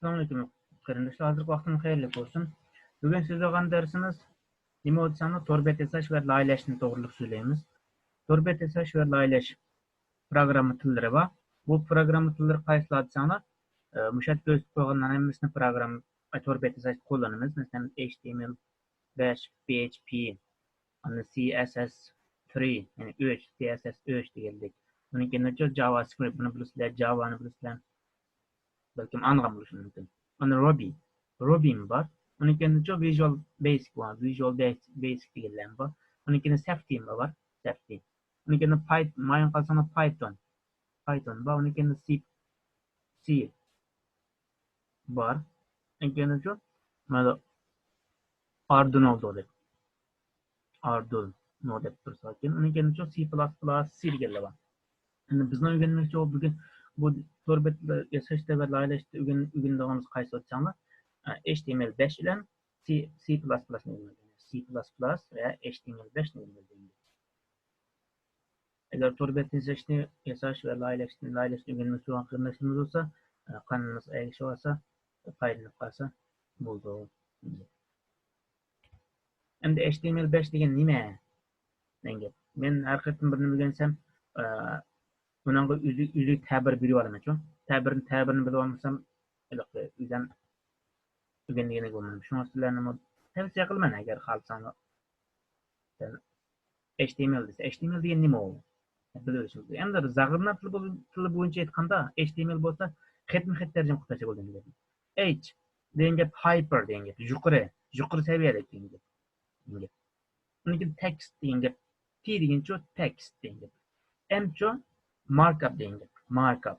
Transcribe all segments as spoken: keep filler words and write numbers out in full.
ئەسسالامۇئەلەيكۇم قېرىنداشلار، ھازىرقى ۋاقتىڭىز خەيرلىك بولسۇن. بۈگۈن سۆزلەيدىغان دەرسىمىز نېمە دېسەڭلار، تور بەت ياساش ۋە لايىھەلەشنى توغرىلىق سۆزلەيمىز. تور بەت ياساش ۋە لايىھەلەش پروگرامما تىللىرى بار. بۇ پروگرامما تىللىرى قايسىلار دېسەڭلار، ئە، مۇشۇ يەردە كۆرسىتىپ قويغانلارنىڭ ھەممىسىنى پروگرامما، ئە، تور بەت ياساشتا قوللىنىمىز. مەسىلەن، بىز H T M L بەش، P H P، ئاندىن C S S three، يەنى ئۈچ، C S S ئۈچ دېگەندەك. ئۇنىڭ كەينىدىچۇ JavaScript، بۇنى بىلىسىلەر، جاۋانى بىلىسىلەر. بەلكىم ئاڭلىغان بولۇشى مۇمكىن. ئاندىن Ruby، Rubyمۇ بار. ئۇنىڭ كەينىدىچۇ Visual Basic بار، Visual Basic دېگەنلەرمۇ بار. ئۇنىڭ كەينىدە Safety بار، Safety. ئۇنىڭ كەينىدە Python، مايان قالساڭلار Python، Python بار. ئۇنىڭ كەينىدە C، C بار. ئەنكەينىچۇ، مانا Arduino دېدۇق. Arduino دەپ تۇرساكىن. ئۇنىڭ كەينىچۇ C plus plus، C دېگەنلەر بار. ئەمدى بىزنىڭ ئۆگەنمەكچى بولغان بۈگۈن بۇ تور بەت ياساشتا ۋە لايىھەلەشتە ئۆگەن-، ئۆگىنىدىغىنىمىز قايسى دېسەڭلار، ئە، H T M L بەش بىلەن C، C plus plus نى ئۆگىنىمىز. C plus plus ۋە H T M L بەش نى ئۆگىنىمىز. ئەگەر تور بەت ياساشنى، ياساش ۋە لايىھەلەشنى، لايىھەلەشنى ئۆگەنمەكچى بولغان قېرىنداشلىرىمىز بولسا، ئە، قانىلىمىزغا ئەگىشىۋالسا، پايدىلىنىپ قالسا بولىدۇ. ئەمدى H T M L بەش دېگەن نېمە دېگەن گەپ. مەن ھەر قېتىم بىر نېمە ئۆگەنسەم، ئە، بۇنىڭغا ئۆزى، ئۆزى تەبىر بېرىۋالىمەنچۇ. تەبىرنى، تەبىرنى بىلىۋالمىسام، ھېلىقى ئۆزۈم ئۆگەنگىنى بولمىدىم. شۇڭا سىلەرنىمۇ تەۋسىيە قىلىمەن، ئەگەر خالىساڭلار. سەن H T M L دېسە، H T M L دېگەن نېمە ئۇ؟ بىلىۋېلىشىمىز كېرەك. ئەمدى زاغرىناپ تىلى بول-، تىلى بويىچە ئېيتقاندا، H T M L بولسا خېتمۇ خېت تەرجىمە قىلىپ تاشلاپ بولىدۇ. H دېگەن گەپ hyper دېگەن گەپ، يۇقىرى، يۇقىرى سەۋىيەدىكى دېگەن گەپ. دېگەن گەپ. ئۇنىڭ كېيىن text دېگەن گەپ. T دېگەنچۇ، text دېگەن گەپ. M چۇ، markup دېگەن گەپ. Markup.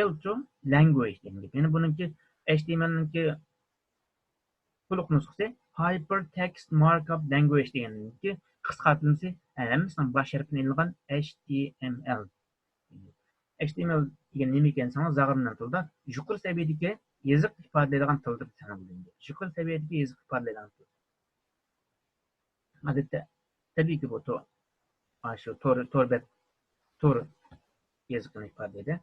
L چۇ، language دېگەن گەپ. يەنى بۇنىڭكى H T M L نىڭكى تولۇق نۇسخىسى Hypertext Markup Language دېگەنكى قىسقارتمىسى، ھەممىسىنىڭ باش ھەرپىدىن ئېلىنغان H T M L. H T M L دېگەن نېمە ئىكەن دېسەڭلار، زاغرىنان تىلدا يۇقىرى سەۋىيەدىكى يېزىق ئىپادىلەيدىغان تىلدۇر دېسەڭلار بولىدۇ. يۇقىرى سەۋىيەدىكى يېزىق ئىپادىلەيدىغان تىل. ئادەتتە، تەبىئىيكى، بۇ تور، ئاشۇ تور، تور بەت، تور يېزىقىنى ئىپادىلەيدۇ.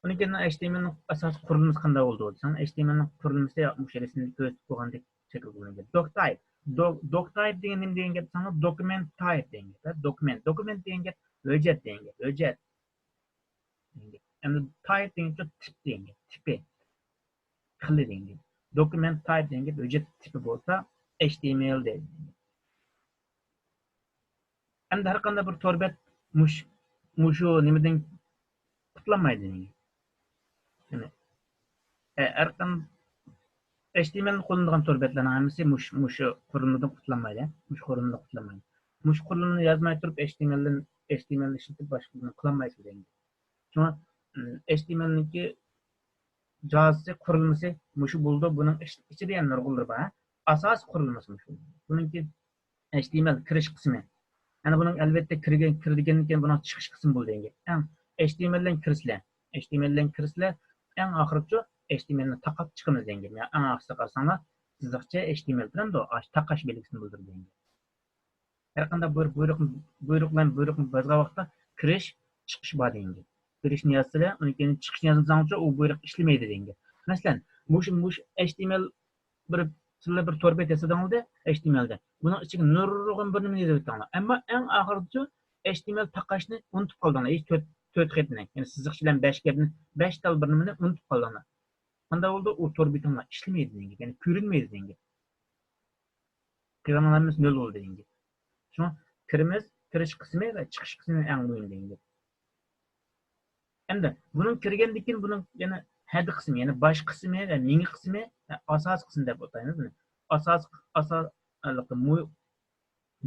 ئۇنىڭ كېيىن H T M L نىڭ ئاساسىي قۇرۇلمىسى قانداق بولىدۇ دېسەڭ، H T M L نىڭ قۇرۇلمىسى مۇشۇ رەسىمدە كۆرسىتىپ قويغاندەك شەكىلدە بولىدۇ. Doc type. Do-، doc type دېگەن نېمە دېگەن گەپ دېسەڭلار، document type دېگەن گەپ. Document. Document دېگەن گەپ ھۆججەت دېگەن گەپ. ھۆججەت. ئەمدى type دېگەن گەپ تىپ دېگەن گەپ. تىپى. خىلى دېگەن گەپ. Document type دېگەن گەپ ھۆججەت تىپى بولسا، H T M L دەيدۇ. ئەمدى ھەر قانداق بىر تور بەت مۇش-، مۇشۇ نېمىدىن قۇتۇلالمايدۇ دېگەن گەپ. يەنى، ئە، ھەر قان-، H T M L نى قوللىنىدىغان تور بەتلەرنىڭ ھەممىسى مۇش-، مۇشۇ قۇرۇلمىدىن قۇتۇلالمايدۇ. مۇشۇ قۇرۇلمىدىن قۇتۇلالمايدۇ. مۇشۇ قۇرۇلمىنى يازماي تۇرۇپ، H T M L دىن، H T M L نى ئىشلىتىپ باشقىلارنى قىلالمايسىز دېگەن گەپ. شۇڭا، ئىم، H T M L نىڭكى جاھازى، قۇرۇلمىسى مۇشۇ بولىدۇ. بۇنىڭ ئىچ-، ئىچىدە يەنە نۇرغۇنلىرى بار، ھە. ئاساسىي قۇرۇلمىسى مۇشۇ. بۇنىڭكى H T M L كىرىش قىسمى. يەنى بۇنىڭ ئەلۋەتتە كىرگەن، كىرگەندىن كېيىن بۇنىڭ چىقىش قىسمى بولىدۇ دېگەن گەپ. ئەڭ H T M L بىلەن كىرىسىلەر. H T M L بىلەن كىرىسىلەر. ئەڭ ئاخىرىچۇ H T M L نى تاقاپ چىقىمىز دېگەن گەپ. يەنى ئەڭ ئاخىرىدا قارىساڭلار، سىزىقچە H T M L تۇرامدۇ، ئاشۇ تاقاش بەلگىسىنى بىلدۈرىدۇ دېگەن گەپ. ھەر قانداق بۇيرۇق، بۇيرۇق، بۇيرۇق بىلەن بۇيرۇقنى بازغان ۋاقىتتا كىرىش، چىقىش بار دېگەن گەپ. كىرىشنى يازسىلەر، ئۇنىڭ كېيىن چىقىشنى يازمىساڭلارچۇ، ئۇ بۇيرۇق ئىشلىمەيدۇ دېگەن گەپ. مەسىلەن، مۇشۇ، مۇشۇ H T M L بىر، سىلەر بىر تور بەت ياسىدىڭلار دە، H T M L دە. بۇنىڭ ئىچىگە نۇرغۇن بىر نېمە يېزىۋەتتىڭلار. ئەمما ئەڭ ئاخىرىدىچۇ H T M L تاقاشنى ئۇنتۇپ قالدىڭلار. ھېچ تۆت، تۆت خەتنى، يەنى سىزىقچە بىلەن بەش گەپنى، بەش تال بىر نېمىنى ئۇنتۇپ قالدىڭلار. قانداق بولدى؟ ئۇ تور بېتىڭلار ئىشلىمەيدۇ دېگەن گەپ، يەنى كۆرۈنمەيدۇ دېگەن گەپ. قىلغانلىرىمىز نۆل بولدى دېگەن گەپ. شۇڭا كىرىمىز، كىرىش قىسمى ۋە چىقىش قىسمى ئەڭ مۇھىم دېگەن گەپ. ئەمدى بۇنىڭ كىرگەندىن كېيىن بۇنىڭ يەنە ھەددە قىسمى، يەنى باش قىسمى ۋە مېڭە قىسمى ۋە ئاساسىي قىسمى دەپ ئاتايمىز بۇنى. ئاساسىي، ئاسا-، ھېلىقى مۇ-،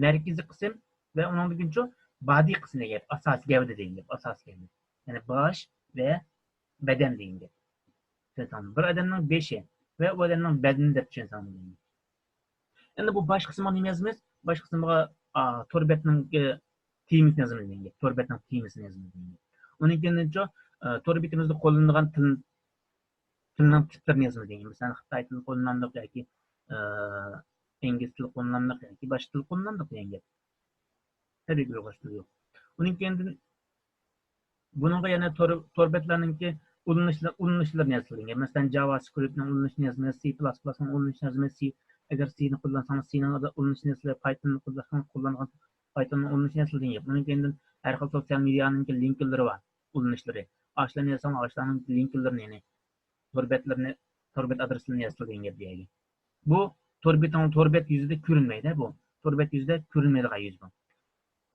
مەركىزىي قىسىم ۋە ئۇنىڭدىن كېيىنچۇ بادى قىسمى دېگەن گەپ، ئاساسىي گەۋدە دېگەن گەپ، ئاساسىي گەۋدە. يەنى باش ۋە بەدەن دېگەن گەپ. چۈشەنسەڭلار، بىر ئادەمنىڭ بېشى ۋە ئۇ ئادەمنىڭ بەدىنى دەپ چۈشەنسەڭلار. ئەمدى بۇ باش قىسمىغا نېمە يازىمىز؟ باش قىسمىغا، ئا، تور بەتنىڭ، ئە، تېمىسىنى يازىمىز دېگەن گەپ. تور بەتنىڭ تېمىسىنى يازىمىز دېگەن گەپ. ئۇنىڭ كېيىن، ئە، تور بېتىمىزدە قوللىنىدىغان تىل، تىلنىڭ تىپلىرىنى يازىمىز دېگەن گەپ. مەسىلەن، خىتاي تىلى قوللىنامدۇق ياكى، ئە، ئىنگلىز تىلى قوللىنامدۇق ياكى باشقا تىل قوللىنامدۇق دېگەن گەپ. تەبىئىي ئۇيغۇرچە تىل يوق. ئۇنىڭ كېيىندىن بۇنىڭغا يەنە تور، تور بەتلەرنىڭكى ئۇلىنىشلار، ئۇلىنىشلىرىنى يازىسىلىدىكەن. مەسىلەن، جاۋا سكرىپتنىڭ ئۇلىنىشىنى يازىسىلىدىكەن، سى پلەس پلەسنىڭ ئۇلىنىشىنى يازىسىلىدىكەن، سى، ئەگەر سىنى قوللانساڭلار، سىنىڭ ئۇلىنىشىنى يازىسىلىدىكەن، پايتوننى قوللانساڭلار، قوللانغان پايتوننىڭ ئۇلىنىشىنى يازىسىلىدىكەن. ئۇنىڭ كەينىدىن ھەر خىل سوتسىيال مېدىيانىڭكى لىنكلىرى بار، ئۇلىنىشلىرى. ئاشۇلارنى يازساڭلار، ئاشۇلارنىڭ لىنكلىرىنى، يەنى تور بەتلىرىنى، تور بەت ئادرېسلىرىنى يازىسىلىدىكەن دېگەن گەپ. بۇ تور بېتىڭ، تور بەت يۈزىدە كۆرۈنمەيدۇ بۇ. تور بەت يۈزىدە كۆرۈنمەيدىغان يۈز بۇ.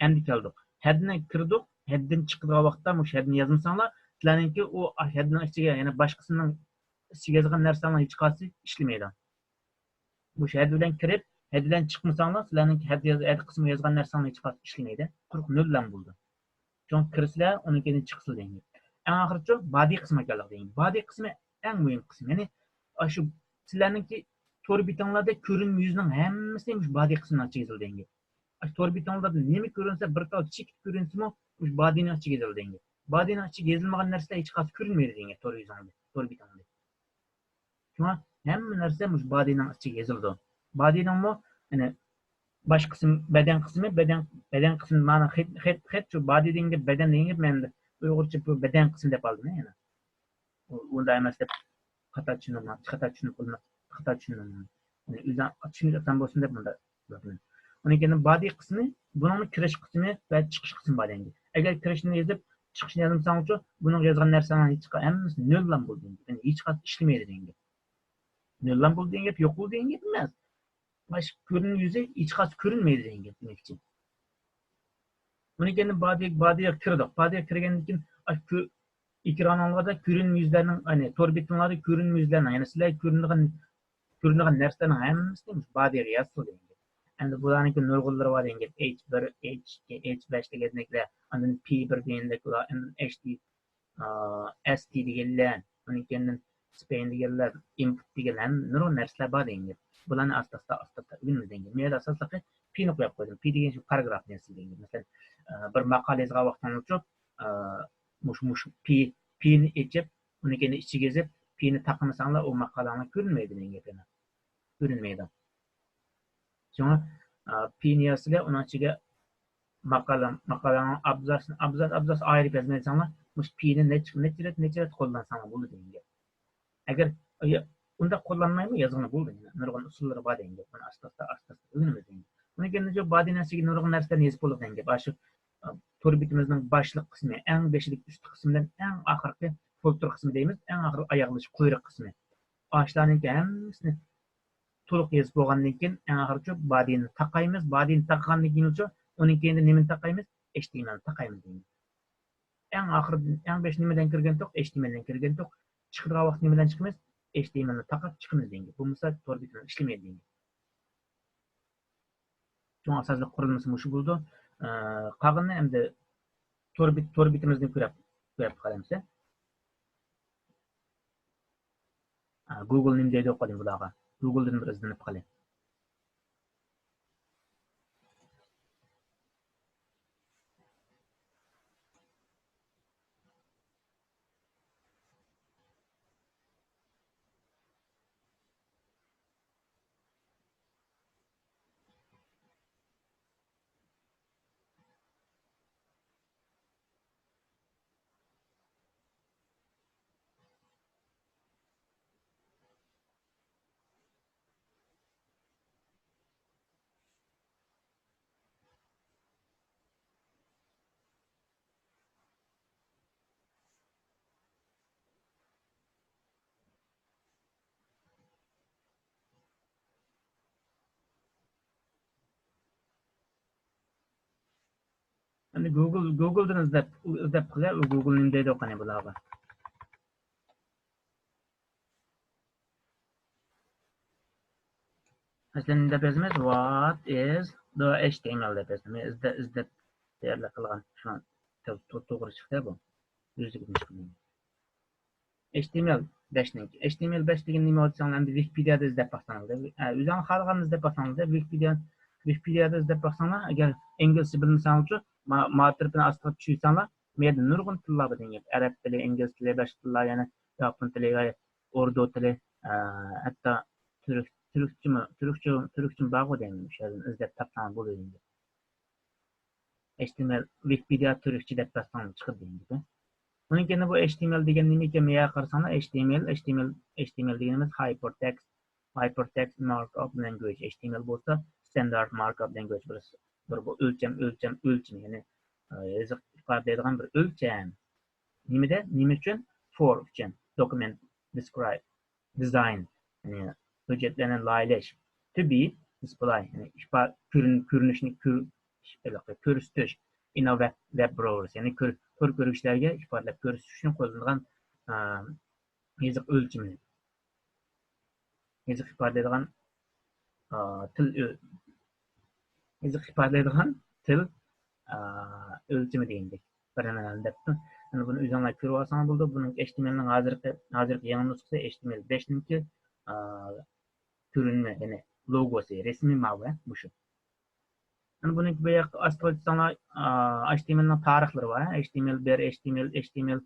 ئەمدى كەلدۇق. ھەددىنى كىردۇق. ھەددىن چىقىدىغان ۋاقىتتا مۇشۇ ھەددىنى يازمىساڭلار، سىلەرنىڭكى ئۇ ھەددىنىڭ ئىچىگە، يەنى باشقىسىنىڭ ئىچىگە يازغان نەرسىلەرنىڭ ھېچقايسىسى ئىشلىمەيدۇ. مۇشۇ ھەددە بىلەن كىرىپ، ھەددە بىلەن چىقمىساڭلار، سىلەرنىڭ ھەددە ياز-، ھەددە قىسمىغا يازغان نەرسىلەرنىڭ ھېچقايسى ئىشلىمەيدۇ. قۇرۇق نۆللەن بولىدۇ. شۇڭا كىرسىلەر، ئۇنىڭ كەينىدىن چىقسىلەر دېگەن گەپ. ئەڭ ئاخىرىچۇ بادى قىسمىغا كەلدۇق دېگەن گەپ. بادى قىسمى ئەڭ مۇھىم قىسىم. يەنى، ئاشۇ سىلەرنىڭكى تور بېتىڭلاردا كۆرۈنمە يۈزنىڭ ھەممىسى مۇشۇ بادى قىسمىنىڭ ئىچىگە يېزىلىدۇ دېگەن گەپ. ئاشۇ تور بېتىڭلاردا نېمە كۆرۈنسە، بىر تال چېكىت كۆرۈنسىمۇ، مۇشۇ بادىنىڭ ئىچىگە يېزىلىدۇ دېگەن گەپ. بادىنىڭ ئىچىگە يېزىلمىغان نەرسىلەر ھېچقايسى كۆرۈنمەيدۇ دېگەن گەپ تور يۈزۈڭدە، تور بېتىڭدە. شۇڭا ھەممە نەرسە مۇشۇ بادىنىڭ ئىچىگە يېزىلىدۇ. بادىنىڭمۇ، يەنى، باش قىسمى، بەدەن قىسمى، بەدەن، بەدەن قىسمى مانا خېت، خېت، خېت شۇ بادى دېگەن گەپ، بەدەن دېگەن گەپ، مەن ئۇيغۇرچە بۇ بەدەن قىسمى دەپ ئالدىم يەنە. ئۇ، ئۇنداق ئەمەس دەپ خاتا چۈشىنىدىغان، خاتا چۈشىنىدىغان، خاتا چۈشىنىدىغان. يەنى ئۆزۈڭ چۈشىنىپ ئاتسام بولسۇن دەپ مۇنداق. ئۇنىڭ كېيىن بادى قىسمى، بۇنىڭمۇ كىرىش قىسمى ۋە چىقىش قىسمى بار دەيدۇ. ئەگەر كىرىشنى يېزىپ، چىقىشنى يازمىساڭچۇ، بۇنىڭغا يازغان نەرسەڭنىڭ ھېچقا-، ھەممىسى نۆللان بولىدۇ دېگەن گەپ. يەنى ھېچقايسى ئىشلىمەيدۇ دېگەن گەپ. نۆللان بولىدۇ دېگەن گەپ، يوق بولىدۇ دېگەن گەپ ئەمەس. باش كۆرۈنمە يۈزى ھېچقايسى كۆرۈنمەيدۇ دېگەن گەپ دېمەكچى. ئۇنىڭ كېيىن بادى، بادىغا كىردۇق. بادىغا كىرگەندىن كېيىن، ئاشۇ كۆ-، ئېكرانىڭلاردا كۆرۈنمە يۈزلەرنىڭ، يەنى تور بېتىڭلاردا كۆرۈنمە يۈزلەرنىڭ، يەنى سىلەرگە كۆرۈنىدىغان، كۆرۈنىدىغان نەرسىلەرنىڭ ھەممىسىنى مۇشۇ بادىغا يازسىلا دېگەن گەپ. ئەمدى بۇلارنىڭكى نۇرغۇنلىرى بار دېگەن گەپ. ئېچ بىر، ئېچ ئىككى، ئېچ بەش دېگەندەكلەر، ئاندىن پى بىر دېگەندەكلەر، ئاندىن ئېچ دى، ئا، ئەس تى دېگەنلەر، ئۇنىڭ كەينىدىن سپەين دېگەنلەر، ئىنپۇت دېگەنلەر، ھەممە نۇرغۇن نەرسىلەر بار دېگەن گەپ. بۇلارنى ئاستا-ئاستا، ئاستا-ئاستا ئۆگىنىمىز دېگەن گەپ. مەن ئاساسلىقى پىنى قويۇپ قويدۇم. پى دېگەن شۇ پاراگراف دېگەن سۆز دېگەن گەپ. مەسىلەن، ئا، بىر ماقالە يازغان ۋاقتىڭىزچۇ، ئا، مۇشۇ، مۇشۇ پى، پىنى ئېچىپ، ئۇنىڭ كەينىدىن ئىچىگە يېزىپ، پىنى تاقىمىساڭلار، ئۇ ماقالەڭلار كۆرۈنمەيدۇ دېگەن گەپ يەنە. كۆرۈنمەيدۇ. شۇڭا، ئا، پىنى يازسىلەر، ئۇنىڭ ئىچىگە ماقالە، ماقالەنىڭ ئابزاسىنى، ئابزاس، ئابزاس ئايرىپ يازمايساڭلار، مۇشۇ پىنى نەچچە، نەچچە رەت، نەچچە رەت قوللانساڭلار بولىدۇ دېگەن گەپ. ئەگەر، يا، ئۇنداق قوللانمايمۇ، يازغىلى بولىدۇ. نۇرغۇن ئۇسۇللىرى بار دېگەن گەپ. بۇنى ئاستا-ئاستا، ئاستا-ئاستا ئۆگىنىمىز دېگەن گەپ. بۇنىڭ كەينىدىن شۇ بادىنىڭ ئىچىگە نۇرغۇن نەرسىلەرنى يېزىپ بولىدۇ دېگەن گەپ. ئاشۇ، ئا، تور بېتىمىزنىڭ باشلىق قىسمى، ئەڭ بېشىدىكى ئۈستى قىسمىدىن ئەڭ ئاخىرقى فولتېر قىسمى دەيمىز، ئەڭ ئاخىرقى ئاياغلىشى قۇيرۇق قىسمى. ئاشۇلارنىڭكى ھەممىسىنى تولۇق يېزىپ بولغاندىن كېيىن، ئەڭ ئاخىرىچۇ بادىنى تاقايمىز. بادىنى تاقىغاندىن كېيىنچۇ، ئۇنىڭ كەينىدە نېمىنى تاقايمىز؟ ئېچ تى ئېم ئېلنى تاقايمىز دەيمىز. ئەڭ ئاخىرىدا، ئەڭ بېشى نېمىدىن كىرگەنتۇق؟ ئېچ تى ئېم ئېلدىن كىرگەنتۇق. چىقىدىغان ۋاقىت نېمە بىلەن چىقىمىز؟ ئېچ تى ئېم ئېلنى تاقاپ چىقىمىز دېگەن گەپ. بولمىسا تور بېتىمىز ئىشلىمەيدۇ دېگەن گەپ. شۇڭا ئاساسلىق قۇرۇلمىسى مۇشۇ بولىدۇ. ئە، قالغىنىنى ئەمدى تور بېت-، تور بېتىمىزدىن كۆرۈپ، كۆرۈپ قالىمىز. ئە، گۇگل نېمە دەيدۇ قارايلى بۇلارغا. گۇگلدىن بىر ئىزدىنىپ قارايلى. ئەمدى گۇگل، گۇگلدىن ئىزدەپ، ئىزدەپ قىلە، ئۇ گۇگل نېمە دەيدۇ قېنى بۇلارغا. مەسىلەن، دەپ يازىمىز، what is the H T M L دەپ يازىمىز. مەن ئىزدە-، ئىزدەپ تەييارلىق قىلغان شۇ تو-، تو-، توغرا چىقتى بۇ. يۈزلۈكىدىن چىقتى. H T M L بەشنىڭكى. H T M L بەش دېگەن نېمە دېسەڭلار، ئەمدى ۋىكىپېدىيەدە ئىزدەپ باقساڭلار. ئە، ئۆزۈڭلار خالىغاننى ئىزدەپ باقساڭلار، ۋىكىپېدىيە، ۋىكىپېدىيەدە ئىزدەپ باقساڭلار، ئەگەر ئىنگلىزچە بىلمىسەڭلارچۇ، ما-، ما تەرىپىنى ئاستىغا چۈشۈرسەڭلار، مۇ يەردە نۇرغۇن تىللار بار دېگەن گەپ. ئەرەب تىلى، ئىنگلىز تىلى، باشقا تىللار، يەنە ياپون تىلى ۋە ئوردۇ تىلى، ئە، ھەتتا تۈرك، تۈركچىمۇ، تۈركچە، تۈركچىمۇ بارغۇ دەيمەن، شۇ يەردىن ئىزدەپ تاپساڭلار بولىدۇ دېگەن گەپ. H T M L، ۋىكىپېدىيە تۈركچە دەپ يازساڭلار چىقىدۇ دېگەن گەپ. ئۇنىڭ كېيىن بۇ H T M L دېگەن نېمە ئىكەن؟ مەيە قارىساڭلار، H T M L، H T M L، H T M L دېگىنىمىز Hypertext، Hypertext Markup Language، H T M L بولسا Standard Markup Language، بىر، بىر بۇ ئۆلچەم، ئۆلچەم، ئۆلچىمى، يەنى، ئە، يېزىق ئىپادىلەيدىغان بىر ئۆلچەم. نېمىدە؟ نېمە ئۈچۈن؟ For ئۈچۈن. Document describe، design، يەنى ھۆججەتلەرنى لايىھەلەش. To be، display، يەنى ئىپا-، كۆرۈن-، كۆرۈنۈشنى كۆر-، ھېلىقى كۆرسىتىش. In a web، web browsers، يەنى كۆر-، تور كۆرگۈچلەرگە ئىپادىلەپ كۆرسىتىش ئۈچۈن قوللىنىدىغان، ئە، يېزىق ئۆلچىمى. يېزىق ئىپادىلەيدىغان، ئا، تىل ئۆ-، يېزىق ئىپادىلەيدىغان تىل، ئا، ئۆلچىمى دېگەندەك. بىر نېمىلەرنى دەپتۇ. ئەمدى بۇنى ئۆزۈڭلار كۆرۈۋالساڭلار بولىدۇ. بۇنىڭ H T M L نىڭ ھازىرقى، ھازىرقى يېڭى نۇسخىسى H T M L بەشنىڭكى، ئا، كۆرۈنمە، يەنى لوگوسى، رەسىمى ماۋۇ، ھە، مۇشۇ. ئەنە بۇنىڭكى بۇ ياققا ئاستىغا ئۆتسەڭلار، ئا، H T M L نىڭ تارىخلىرى بار، ھە. H T M L بىر، H T M L، H T M L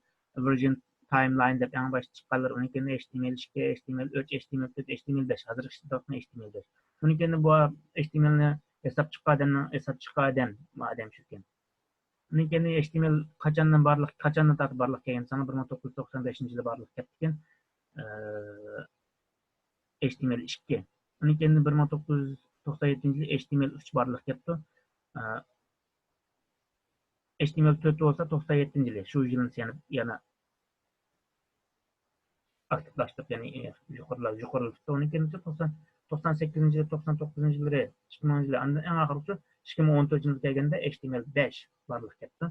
version timeline دەپ ئەڭ باشتا چىققانلىرى، ئۇنىڭ كېيىن H T M L ئىككى، H T M L ئۈچ، H T M L تۆت، H T M L بەش، ھازىر ئىشلىتىۋاتقان H T M L بەش. ئۇنىڭ كېيىن بۇ H T M L نى ياساپ چىققان ئادەمنىڭ، ياساپ چىققان ئادەم، بۇ ئادەم شۇكەن. ئۇنىڭ كېيىن H T M L قاچاندىن بارلىق، قاچاندىن تارتىپ بارلىققا كەلگەن دېسەڭلار، بىر مىڭ توققۇز يۈز توقسان بەشىنچى يىلى بارلىققا كەپتىكەن. ئە، H T M L ئىككى. ئۇنىڭ كېيىن بىر مىڭ توققۇز يۈز توقسان يەتتىنچى يىلى H T M L ئۈچ بارلىققا كەپتۇ. ئە، H T M L تۆت بولسا توقسان يەتتىنچى يىلى، شۇ يىلى يەنە، يەنە ئاكتىپلاشتۇرۇپ، يەنى، ئە، يۇقىرىلا-، يۇقىرىلىتىپتۇ. ئۇنىڭ كېيىن توقسان، توقسان سەككىزىنچى يىلى، توقسان توققۇزىنچى يىللىرى، ئىككى مىڭىنچى يىلى، ئاندىن ئەڭ ئاخىرقىسى ئىككى مىڭ ئون تۆتىنچى يىلى كەلگەندە H T M L بەش بارلىققا كەپتۇ.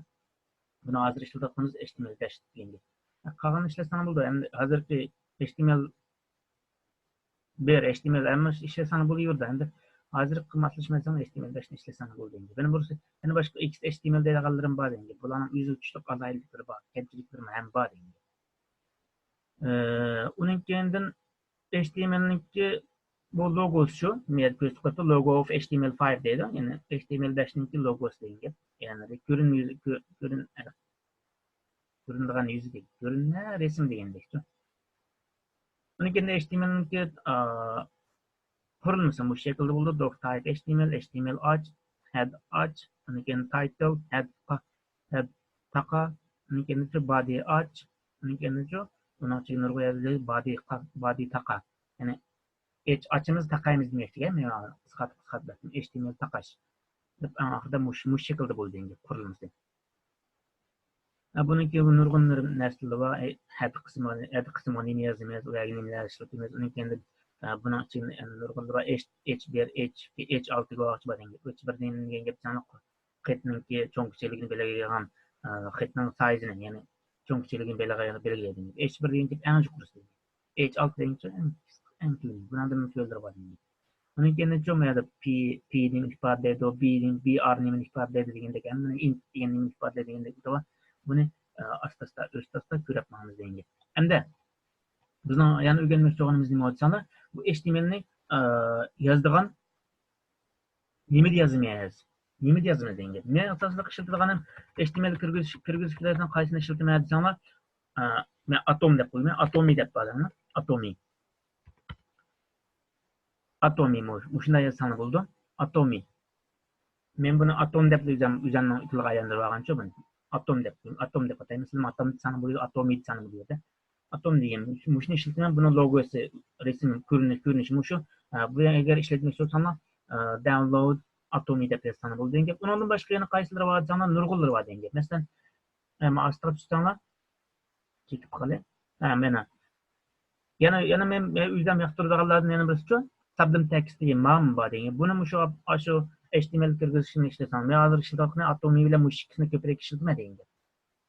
بۇنى ھازىر ئىشلىتىۋاتقىنىمىز H T M L بەش دېگەندەك. قالغاننى ئىشلەتسەڭلار بولىدۇ. ئەمدى ھازىرقى H T M L بىر، H T M L ھەممە ئىشلەتسەڭلار بولۇۋېرىدۇ. ئەمدى ھازىرقى ماسلىشمايسەڭلار H T M L بەشنى ئىشلەتسەڭلار بولىدۇ ئەمدى. يەنە بىرسى، يەنە باشقا X H T M L دەيدىغانلىرىم بار ئەمدى. بۇلارنىڭ ئۆزىگە تۇشلۇق ئالاھىدىلىكلىرى بار، كەمچىلىكلىرىمۇ ھەم بار ئەمدى. ئە، ئۇنىڭ كەينىدىن H T M L نىڭكى بۇ لوگوسى شۇ. مەيەردە كۆرسىتىپ قويۇپتۇ، logo of H T M L five دەيدۇ. يەنى H T M L بەشنىڭكى لوگوسى دېگەن گەپ. يەنى كۆرۈن يۈزى، كۆ-، كۆرۈن-، ئە، كۆرۈنىدىغان يۈزى دېگەن. كۆرۈنمە رەسىم دېگەندەكتۇ. ئۇنىڭ كېيىن H T M L نىڭكى، ئا، قۇرۇلمىسى مۇشۇ شەكىلدە بولىدۇ. Doc type H T M L، H T M L ئاچ، head ئاچ، ئۇنىڭ كېيىن title، head، head تاقا، ئۇنىڭ كېيىن body ئاچ، ئۇنىڭ كېيىن ئۇنىڭ ئىچىگە نۇرغۇن يەرلەر body، body تاقا. يەنى ئېچ-، ئاچىمىز، تاقايمىز دېمەكچىكەن، مانا قىسقارتىپ، قىسقارتىپ، H T M L تاقاش دەپ، ئەڭ ئاخىرىدا مۇش-، مۇشۇ شەكىلدە بولىدۇ دېگەن گەپ قۇرۇلمىسى. ھە، بۇنىڭكى نۇرغۇن نەرسىلىرى بار. ئە، ھەد قىسمى، ھەد قىسمىغا نېمە يازىمىز، ئۇ يەرگە نېمىلەر ئىشلىتىمىز، ئۇنىڭ كېيىن، ئە، بۇنىڭ ئىچىدە نۇرغۇنلىرى بار. H، H بىر، H ئىككى، H ئالتە بولغاچ بار دېگەن گەپ. H بىر دېگەن گەپ ساڭا خېتنىڭكى چوڭ كىچىكلىكىنى بەلگىلەيدىغان، ئە، خېتنىڭ سايزىنى، يەنى چوڭ كىچىكلىكىنى بەلگىلەيدىغان. H بىر دېگەن گەپ ئەڭ يۇقىرىسى. H ئالتە دېگەن ئەڭ تۆۋىنى. بۇنىڭدىن تۆۋەنلىرى بار دېگەن گەپ. ئۇنىڭ كېيىن چوڭ يەردە P، P نېمىنى ئىپادىلەيدۇ، B نېمە، B R نېمىنى ئىپادىلەيدۇ دېگەندەك، ھەممىنى int دېگەن نېمىنى ئىپادىلەيدۇ دېگەندەك، بۇ، بۇنى، ئە، ئاستا-ئاستا، ئۆستە-ئاستا كۆرۈپ ماڭىمىز دېگەن گەپ. ئەمدى بىزنىڭ يەنە ئۆگەنمەكچى بولغىنىمىز نېمە دېسەڭلار، بۇ H T M L نى، ئە، يازىدىغان نېمىدە يازىمىز؟ نېمىدە يازىمىز دېگەن گەپ. مەن ئاساسلىق ئىشلىتىدىغىنىم H T M L كىرگۈزۈش، كىرگۈزۈشلەردىن قايسىنى ئىشلىتىمەن دېسەڭلار، ئە، مەن ئاتوم دەپ قويىمەن. ئاتومى دەپ قويىمەن. ئاتومى. ئاتومى مۇ-، مۇشۇنداق يازساڭلار بولىدۇ. ئاتومى. مەن بۇنى ئاتوم دەپ ئۆزۈم، ئۆزۈمنىڭ تىلىغا ئايلاندۇرۇپ ئالغانچۇ بۇنى. ئاتوم دەپ، ئاتوم دەپ ئاتايمەن. سىلەرمۇ ئاتوم دېسەڭلار بولىدۇ، ئاتومى دېسەڭلار بولىدۇ. ئاتوم دېگەن مۇشۇ، مۇشۇنى ئىشلىتىمەن. بۇنىڭ لوگوسى، رەسىم، كۆرۈنۈش، كۆرۈنۈشى مۇشۇ. ئە، بۇ يەرنى ئەگەر ئىشلەتمەكچى بولساڭلار، ئە، download atomy دەپ يازساڭلار بولىدۇ دېگەن گەپ. ئۇنىڭدىن باشقا يەنە قايسىلىرى بار دېسەڭلار، نۇرغۇنلىرى بار دېگەن گەپ. مەسىلەن، ئە، مانا ئاستىغا چۈشسەڭلار، چېكىپ قالى. ھە، مانا. يەنە، يەنە مەن، مەن ئۆزۈم ياقتۇرىدىغانلاردىن يەنە بىرسىچۇ، سابلىم تېكىست دېگەن مانا بار دېگەن. بۇنى مۇشۇ، ئاشۇ H T M L كىرگۈزۈشنى ئىشلىسەڭ. مەن ھازىر ئىشلىتىۋاتقىنى ئاتومى بىلەن مۇشۇ ئىككىسىنى كۆپرەك ئىشلىتىمەن دېگەن گەپ.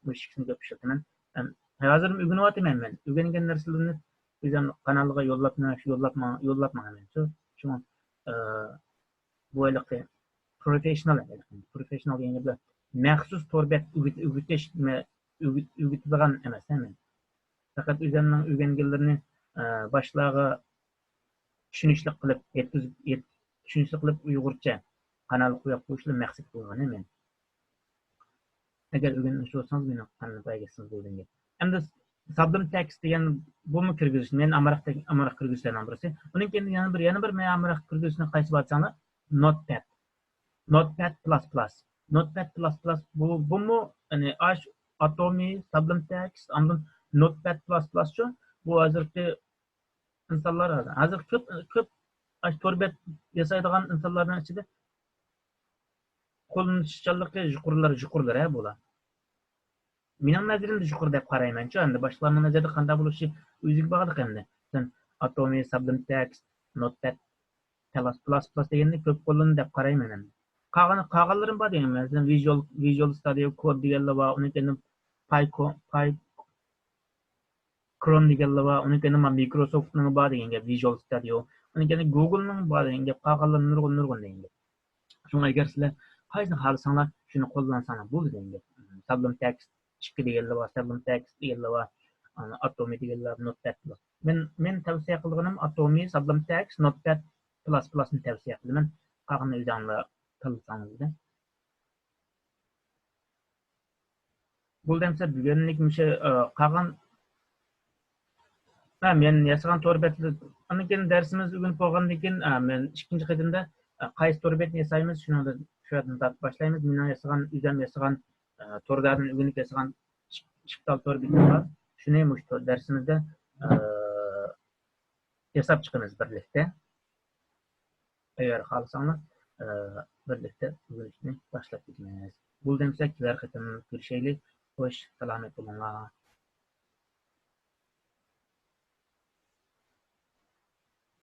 مۇشۇ ئىككىسىنى كۆپ ئىشلىتىمەن. ھەم ھازىر ئۆگىنىۋاتىمەن مەن. ئۆگەنگەن نەرسىلىرىمنى ئۆزۈم قانالغا يوللاپ، يوللاپ ماڭ-، يوللاپ ماڭىمەن. شۇ، شۇڭا، ئە، بۇ ھېلىقى پروفېشنال، پروفېشنال دېگەن گەپلەر مەخسۇس تور بەت ئۆگىتىش، ئۆگىتىش، نېمە، ئۆگىت-، ئۆگىتىدىغان ئەمەس، ھە، مەن. پەقەت ئۆزۈمنىڭ ئۆگەنگەنلىرىنى، ئە، باشقىلارغا چۈشىنىشلىك قىلىپ يەتكۈزۈپ، يەت-، چۈشىنىشلىك قىلىپ ئۇيغۇرچە قانالغا قويۇپ قويۇشلا مەقسەت قىلغان مەن. ئەگەر ئۆگەنمەكچى بولسىڭىز، مېنىڭ قانىلىمغا ئەگەشسىڭىز بولىدۇ دېگەن گەپ. ئەمدى سابلىم تېكىست دېگەن بۇمۇ كىرگۈزۈش، مېنىڭ ئامراق، ئامراق كىرگۈزۈشلەرنىڭ بىرسى. ئۇنىڭ كېيىن يەنە بىر، يەنە بىر مېنىڭ ئامراق كىرگۈزۈشنىڭ قايسى بار دېسەڭلار، نوتپاد. نوتپاد پلۇس پلۇس. نوتپاد پلۇس پلۇس بۇ، بۇمۇ، يەنى، ئاش-، ئاتومى، سابلىم تېكىست، ئاندىن نوتپەد پىلاس پىلاسچۇ. بۇ ھازىرقى ئىنسانلار، ھازىر كۆپ، كۆپ ئاشۇ تور بەت ياسايدىغان ئىنسانلارنىڭ ئىچىدە قوللىنىشچانلىقى يۇقىرىلار، يۇقىرىلار ھە بۇلار. مېنىڭ نەزىرىمدە يۇقىرى دەپ قارايمەنچۇ، ئەمدى باشقىلارنىڭ نەزىرىدە قانداق بولۇشى ئۆزىگە باغلىق ئەمدى. سەن ئاتومى، سابلىم تېكىست، نوتپەد، پىلاس پىلاس پىلاس دېگەننى كۆپ قوللىنىدۇ دەپ قارايمەن ئەمدى. قالغان، قالغانلىرىم بار دېگەن، مەسىلەن، ۋىژۇئال، ۋىژۇئال ستۇدىيو كود دېگەنلەر بار، ئۇنىڭ كەينىدىن پاي كو-، پاي كرون دېگەنلەر بار، ئۇنىڭ كەينىدىن مانا مىكروسوفتنىڭ بار دېگەن گەپ، ۋىژۇئال ستۇدىيو، ئۇنىڭ كەينىدىن گۇگلنىڭ بار دېگەن گەپ، قالغانلار نۇرغۇن، نۇرغۇن دېگەن گەپ. شۇڭا ئەگەر سىلەر قايسىنى خالىساڭلار، شۇنى قوللانساڭلار بولىدۇ دېگەن گەپ. سابلىم تېكىست ئىككى دېگەنلەر بار، سابلىم تېكىست دېگەنلەر بار، ئاتومى دېگەنلەر، نوتپەد بار. مەن، مەن تەۋسىيە قىلغىنىم ئاتومى، سابلىم تېكىست، نوتپەد پىلاس پىلاسنى تەۋسىيە قىلىمەن. قالغىنىنى ئۆزۈڭلار تاللىساڭلار. بولدى ئەمسە بۈگۈنلۈك مۇشۇ، ئە، قالغان، ھە، مەن ياسىغان تور بەتلىك. ئاندىن كېيىن دەرسىمىز ئۆگىنىپ بولغاندىن كېيىن، ئە، مەن ئىككىنچى قېتىمدا، ئە، قايسى تور بەتنى ياسايمىز، شۇنىڭدىن، شۇ يەردىن تارتىپ باشلايمىز. مېنىڭ ياسىغان، ئۆزۈم ياسىغان، ئە، توردىن ئۆگىنىپ ياسىغان ئىك-، ئىككى تال تور بېتىم بار. شۇنى مۇشۇ تور دەرسىمىزدە، ئە، ياساپ چىقىمىز بىرلىكتە. ئەگەر خالىساڭلار، ئە، بىرلىكتە ئۆگىنىشنى باشلاپ كېتىمىز. بولدى ئەمسە كېلەر قېتىم كۆرۈشەيلى. خوش، سالامەت بولۇڭلار.